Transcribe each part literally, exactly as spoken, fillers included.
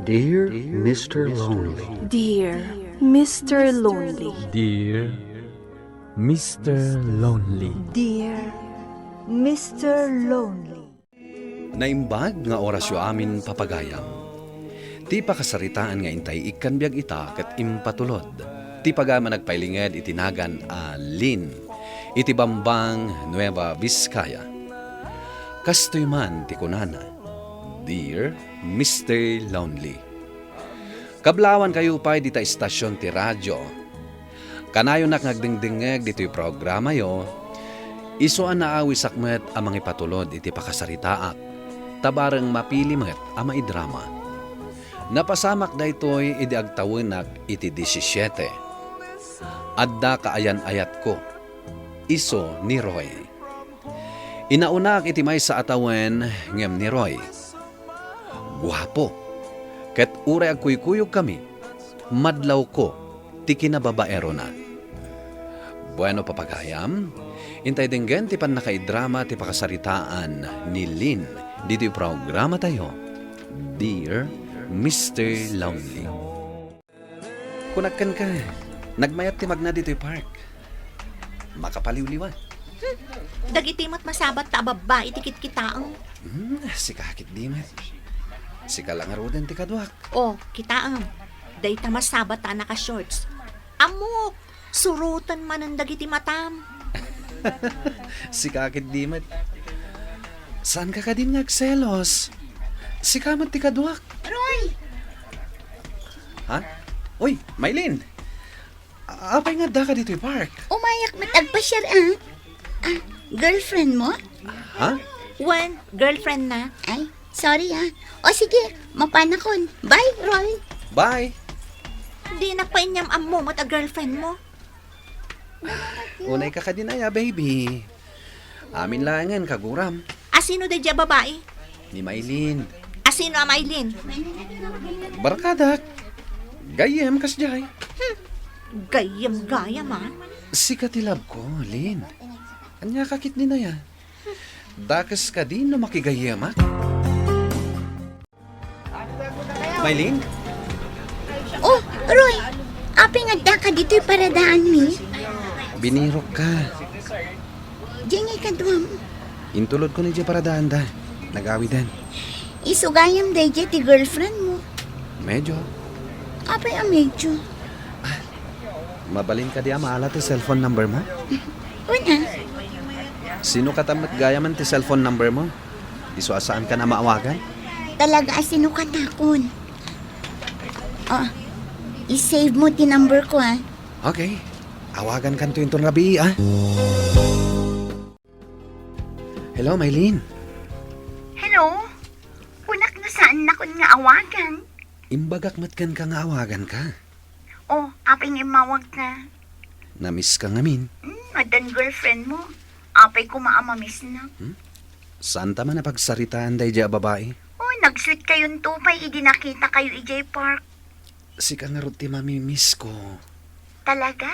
Dear Mister Lonely. Dear Mister Lonely. Dear Mister Lonely. Dear Mister Lonely. Naimbag nga orasyo amin, papagayam. Ti pakasaritaan nga intay ikkan biag ita ket impatulod ti pagayam a nagpailinged iti nagan a Lynn iti Bambang, Nueva Vizcaya. Kastoy man ti kunana, "Dear Mister Lonely, kablawankayo pay dita estasion ti radio. Kanayonak nga agdengdengngeg ditoy programayo, isu a naawisak met a mangipatulod iti pakasaritaak, ta bareng mapili met a maidrama. Napasamak daytoy idi agtawenak iti disisiete. Adda kaayan-ayatko, isu ni Roy. Inaunak iti maysa a tawen ngem ni Roy. Guapo, ket uray agkuykuyogkami, madlawko ti kinababaerona." Bueno, papagayam, intay denggen ti pannakaidrama ti pakasaritaan ni Lynn ditoy programatayo, Dear Mister Lonely. Kunak kenka, nagmayat ti magna ditoy park. Makapaliwliwa. Hmm, dagiti met masabat ta a babbai ti kitkitaem. Hmm, sika ketdi met. Sika la ngaruden ti kaduak. O, kitaem. Dayta masabat ta a naka-shorts. Ammok, suroten manen dagiti matam. Sika ketdi met. Saanka kadin nga agselos? Sika met ti kaduak. Roy! Ha? Uy, Maylin! A-, apay nga addaka ditoy park? Umayak met agpasiar, ah. Ah, girlfriend mo? Ha? Wen, girlfriend na. Ay, sorry, ah. O sige, mapanakon. Bye, Roy. Bye. Dinak pay inyam-ammo met a girlfriend mo. Unay ka kadin aya, baby. Amin laengen, kaguram. Asino daydiay a babai? Ni Maylin. Asino a Maylin? Barkadak. Gayyem kasdiay. Hmm. Gayyem gayam, ah. Sika ti love ko, Lin. Ania ka ketdin aya? Dakes kadi no makigayyemak? Maylin? Oh, Roy! Apay nga addaka ditoy paradaanmi? Binirok ka. Diay nga ikaduam. Intulod ko ni diay paradaanda. Nagawiden. Isu gayam daydiay ti girlfriend mo. Medyo. Apay a medyo? Mabalin kadi a maala ti cellphone number mo? Wen, ah. Sino kata met gayam ti cellphone number mo? Isu a saankan a maawagan? Talaga a sino katakon? Oh, i-save mo ti number ko, ah. Okay. Awagankanto inton rabii, ah. Hello, Maylin. Hello? Kunak no saannakon nga awagan. Imbagak met kenka nga awaganka. Oh, apay nga immawagka? Na-miss ka ngamin. Hmm, addan girlfriend mo. Apay koma a ma-miss na. Hmm? Saanta man a pagsaritaan daydiay a babai? Oh, nag-sweet kayonto pay idi nakita kayo idiay park. Sika ngarud ti mami-miss ko. Talaga?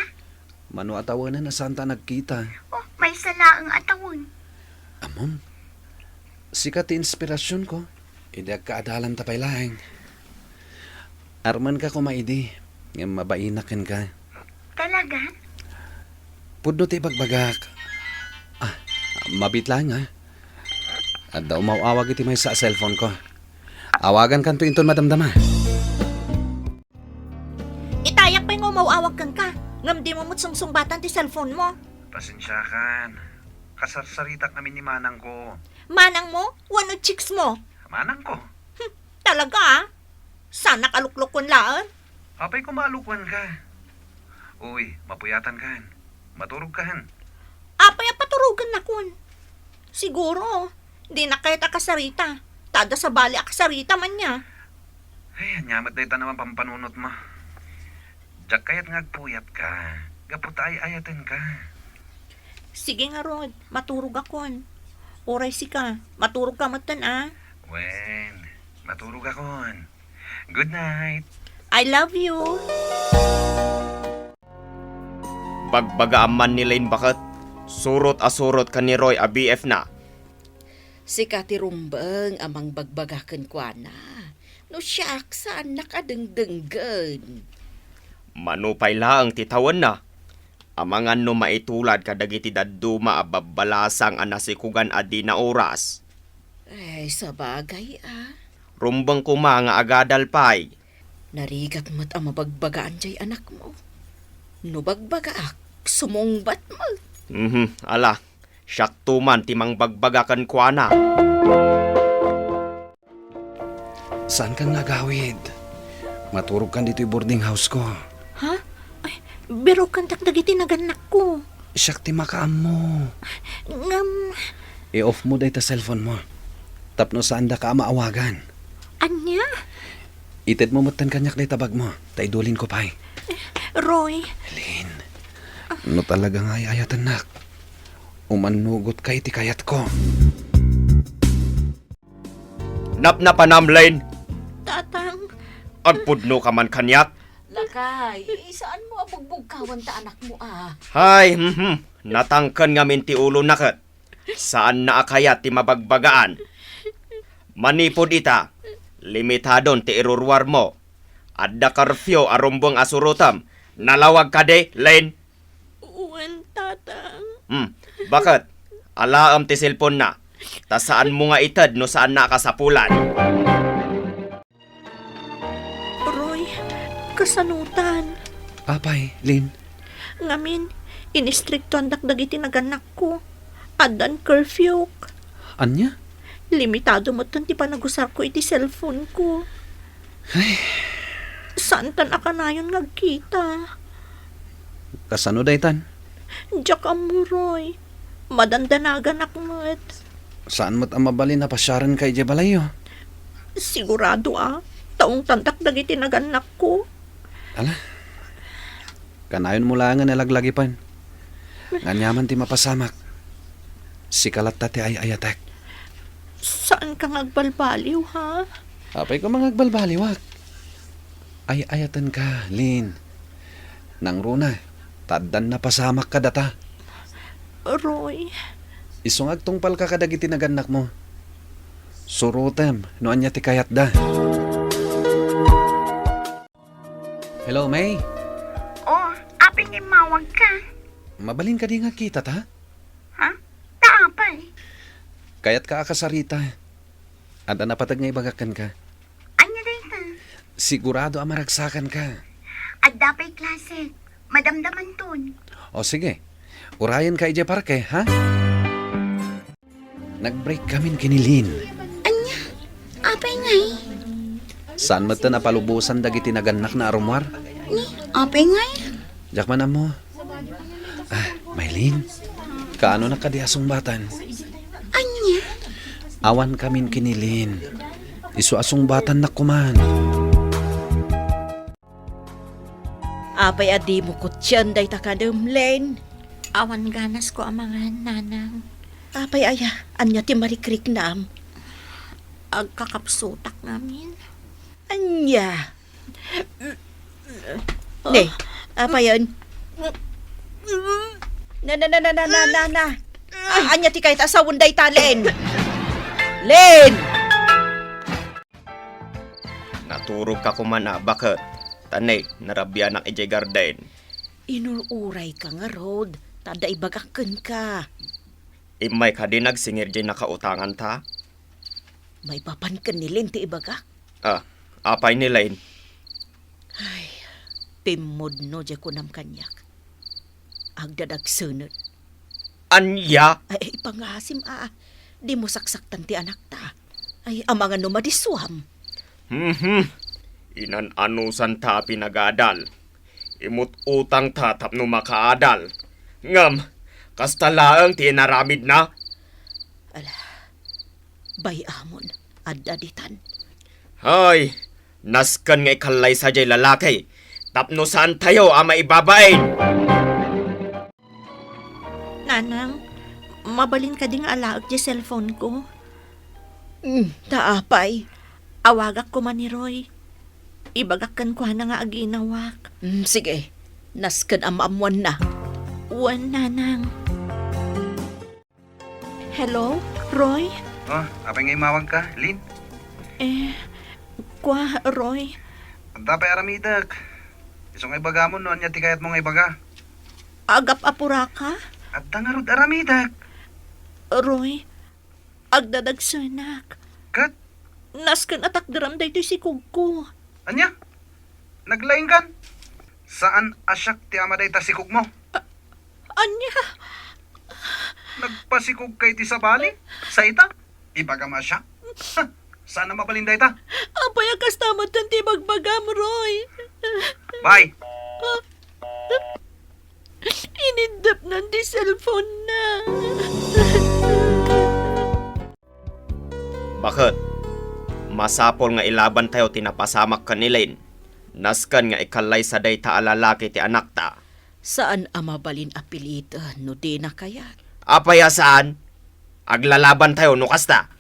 Mano a tawenan a saanta a nagkita? Oh, maysa laeng a tawen. Ammom, sika ti inspirasionko. Idi agkaadalanta pay laeng. Armenka koma idi, ngem mabainak kenka. Talaga? Pudno ti ibagbagak. Ah, mabiit laeng, ah. Adda umaw-awag iti maysa a cellphone ko. Awagankanto inton madamdama. Itayak pay nga umaw-awag kenka, ngem dimo met sungsungbatan ti cellphone mo. Pasensiakan. Kasarsaritak ngamin ni manangko. Manang mo? Wenno chicks mo? Manangko. Hmm, talaga, ah? Saanak a luklukuan laeng? Apay koma a lukuanka? Uy, mapuyatankan. Maturogkan. Apay a paturogennakon? Siguro, dinak kayat a kasarita. Ta adda sabali a kasarita man nia. Ay, ania met dayta a mapampanunotmo? Diak kayat nga agpuyatka, gapu ta ay-ayatenka. Sige ngarud, maturogakon. Uray sika, maturogka metten, a? Wen, maturogakon. Good night. I love you. Bagbagaam man ni Lynn baket, surot a surot ken ni Roy a B F na. Sika ti rumbeng a mangbagbaga kenkuana. No siak, saannak a dengdenggen. Mano pay laeng ti tawenna? Amangan no maitulad kadagiti dadduma a babbalasang a nasikugan a di naoras. Ay, sabagay, a. Rumbeng koma nga agadal pay. Narigat met a mabagbagaan jay anakmo. No bagbagaak, sumungbat met. Mhm, ala, siakto man ti mangbagbaga kenkuana. Saankan nga agawid? Maturogkan ditoy boarding house ko. Ha? Ay, birokantak dagiti nagannakko. Siak ti makaammo. Ngem, i-off mo dayta cellphone mo. Tapno saandaka a maawagan. Ania? Itedmo metten kaniak dayta bagmo, ta idulinko pay. Roy. Lin, no talaga nga ay-ayatennak, umannugotka iti kayatko. Napnapanam, Lane? Tatang. Agpudno ka man kaniak? Lakay, saanmo a bugbugkawan ta anakmo, a. Hay, mhm. Natangken ngamin ti ulona ket. Saanna a kayat ti mabagbagaan. Manipud ita, limitadon ti iruruarmo. Adda curfew a rumbeng a surotem. Nalawag kadi, Lane? Wen, Tatang. Hmm, baket? Alaem ti cellphone-na. Ta saanmo nga ited no saanna a kasapulan. Roy, kasanotan? Apay, Lin? Ngamin, inistriktoandak dagiti nagannakko. Addan curfew. Ania? Limitado metten ti panagusarko iti cellphone-ko. Ay. Saantan a kanayon nga agkita. Kasano daytan? Diak ammo, Roy. Madandanaganak met. Saan met a mabalin a pasiarenka idiay balayyo? Sigurado a, ta ungtandak dagiti nagannakko. Ala, kanayonmo laengen a laglagipen. Nga aniaman ti mapasamak, sika latta ti ay-ayatek. Saanka nga agbalbaliw, ha? Apay koma nga agbalbaliwak? Ay-ayatenka, Lin. Nangruna, ta addan napasamak kadata. Roy. Isu nga agtungpalka kadagiti nagannakmo. Surotem no ania ti kayatda. Hello, May? Oh, apay nga immawagka? Mabalin kadi nga agkitata? Ha? Ta apay? Kayatka a kasarita. Adda napateg nga ibagak kenka. Ania dayta? Sigurado a maragsakanka. Adda pay klase. Madamdamanton. O sige, urayenka idiay parke, ha? Nag-break kamin ken ni Lin. Ania? Apay ngay? Saan metten a palubosan dagiti nagannakna a rummuar? Ni, apay ngay? Diak man ammo. Ah, Maylin, kaanonak kadi a sungbatan? Ania? Awan kamin ken ni Lin. Isu a sungbatannak koman. Apay a dimo kutien dayta kadem, Len? Awan ganasko a mangan, Nanang. Apay aya, ania ti marikriknam? Agkakapsutak ngamin. Ania? Ne, apayen? Na, na, na, na, na, na, na, na. A-, ania ti kayat a sawen dayta, Len? Len! Naturogka koman a baket. Ta ne, narabianak idiay garden. Inur-urayka ngarud, ta adda ibagak kenka. Immay kadi nagsingir diay nakautanganta? Maipapan ken ni Len ti ibagak? Ah, apay ni Len? Ay, pimmudno diay kunam kaniak. Agdadagsenet. Ania? Ay, ay, ipangasim, a. Dimo saksaktan ti anakta. Ay, amangan no madisuam. Mhm. Inan-anusanta a pinagadal. Imut-utangta tapno makaadal. Ngem, kasta laeng ti inaramidna. Ala, bay-amon, adda ditan. Hay, nasken nga ikallaysa diay lalaki, tapno saantayo a maibabain. Nanang, mabalin kadi nga alaek diay cellphone ko? Mm, ta apay? Awagak koma ni Roy. Ibagak kenkuana nga aginawak. Mm, sige. Nasken a maammuanna. Wen, Nanang. Hello, Roy? Ah, apay nga immawagka, Lin? Eh, Kua, Roy? Adda pay aramidek. Isu nga ibagamon no ania ti kayatmo nga ibaga. Agap-apuraka? Adda ngarud aramidek. Roy, agdadagsenak. Ket? Nasken a takderam daytoy sikogko. Ania? Naglaingkan? Saan a siak ti ama dayta sikogmo. A-, ania? Nagpasikogka iti sabali? Sa ita? Ibagam a siak? Ha, saan a mabalin dayta? Apay a kasta met ti ibagbagam, Roy? Bye! Iniddepnan ti cellphone-na. Baket, masapul nga ilabantayo ti napasamak ken ni Lynn. Nasken nga ikallaysa dayta a lalaki ti anakta. Saan a mabalin a piliten no dina kayat. Apay a saan? Aglalabantayo no kasta.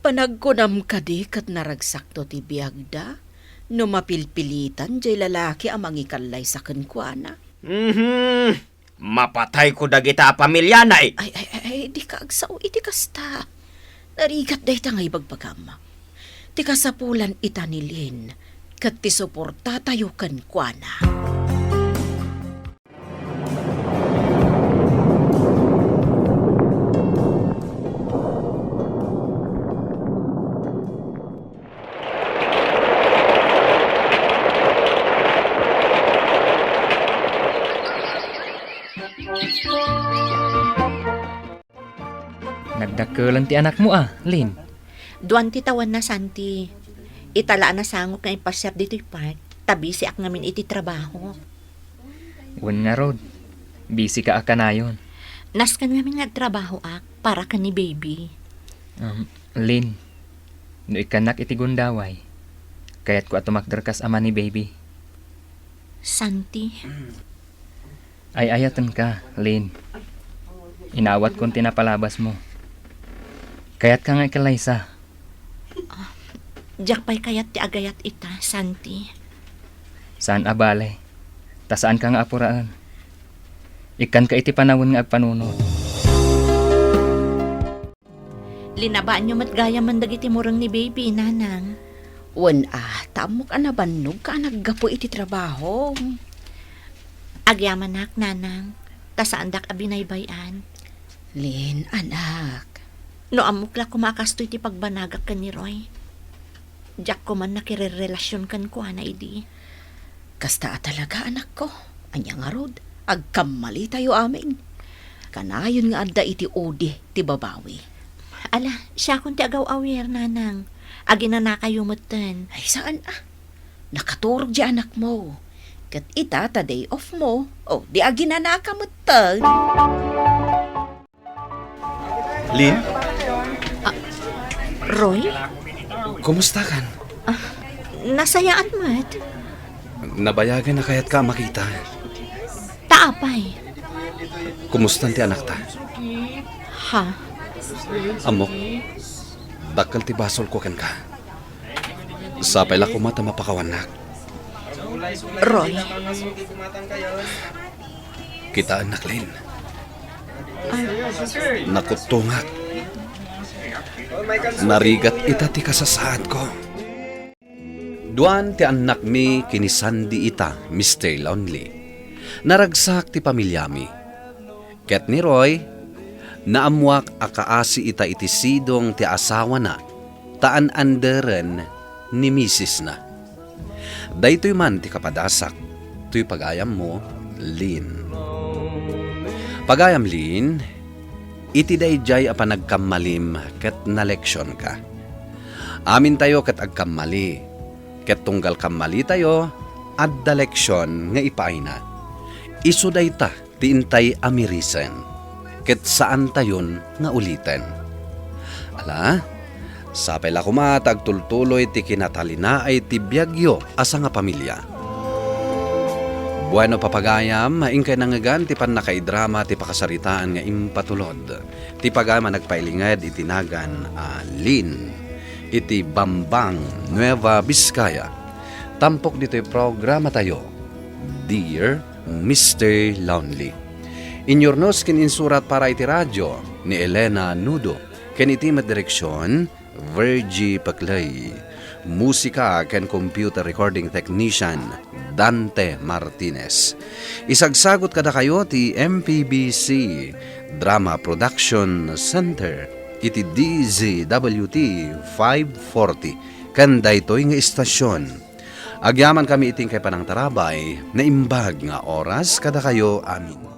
Panagkunam kadi ket naragsakto ti biagda no mapilpilitan jay lalaki a mangikallaysa kenkuana? Mhm. Mapatayko dagita a pamiliana, eh. Ay, ay, ay, ay, dika agsao iti kasta. Narigat dayta nga ibagbagam. Ti kasapulan ita ni Lynn, ket ti suportatayo kenkuana. Nagdakkelen ti anakmo, a, Lynn? Duan ti tawenna, Santi. Ita la a nasangok nga impasiar ditoy park, ta bisiak ngamin iti trabaho. Wen ngarud, bisika a kanayon. Nasken ngamin nga agtrabahoak para ken ni baby. Um, Lynn, no ikkannak iti gundaway, kayatko a tumakder kas ama ni baby. Santi. Ay-ayatenka, Lynn. Inawatkon ti napalabasmo. Kayatka nga ikallaysa. Ah, diak pay kayat ti agayat ita, Santi. Saan a bale, ta saanka nga apuraen. Ikkanka iti panawen nga agpanunot. Linabaanyo met gayamen dagiti mureng ni baby, Nanang. Wen a, ta ammok a nabannogka a naggapu iti trabaho. Agyamanak, Nanang, ta saandak a binaybay-an. Lynn, anak. No ammok la koma a kastoy ti pagbanagak ken ni Roy, diak koman nakirerelasion kenkuana idi. Kasta a talaga, anakko. Ania ngarud, agkammalitayo amin. Kanayon nga adda iti udi ti babawi. Ala, siakon ti agaw-awir, Nanang. Aginanakayo metten. Ay, saan a? Nakaturog di anakmo. Ket ita ta day off mo. O, di aginanaka metten. Lynn? Ah, Roy? Kumustakan? Ah, nasayaat met. Nabayagen a kayatka a makita. Ta apay? Kumustan ti anakta? Ha? Ammok, dakkel ti basolko kenka. Sapay la koma ta mapakawannak. Roy. Kitaennak, Lynn. Ah. Nakuttongak. Narigat ita ti kasasaadko. Duan ti annakmi ken ni Sandy ita, Mister Lonely. Naragsak ti pamiliami. Ket ni Roy, naammoak a kaasi ita iti sidong ti asawana, ta an-anderen ni misisna. Daytoy man ti kapadasak, toy pagayammo, Lynn. Pagayam, Lynn, iti daydiay a panagkammalim ket naleksionka. Amintayo ket agkammali, ket tunggal kammalitayo, adda leksion nga ipaayna. Isu dayta ti intay a mirisen, ket saantayon nga uliten. Ala, sapay la koma ta agtultuloy ti kinatalinaay ti biagyo a sangapamilia. Bueno, papagayam, inkay nangngegan ti pannakaidrama ti pakasaritaan nga impatulod ti pagayam a nagpailinged iti nagan a Lynn iti Bambang, Nueva Vizcaya. Tampok ditoy programatayo, Dear Mister Lonely. Inyurnos ken insurat para iti radio ni Elena Nudo, ken iti met direksion, Virgie Paclay. Musika ken computer recording technician, Dante Martinez. Isagsagut kadakayo ti M P B C Drama Production Center iti D Z W T five forty ken daytoy nga istasyon. Agyamankami iti inkay panangtarabay, naimbag nga oras kadakayo amin.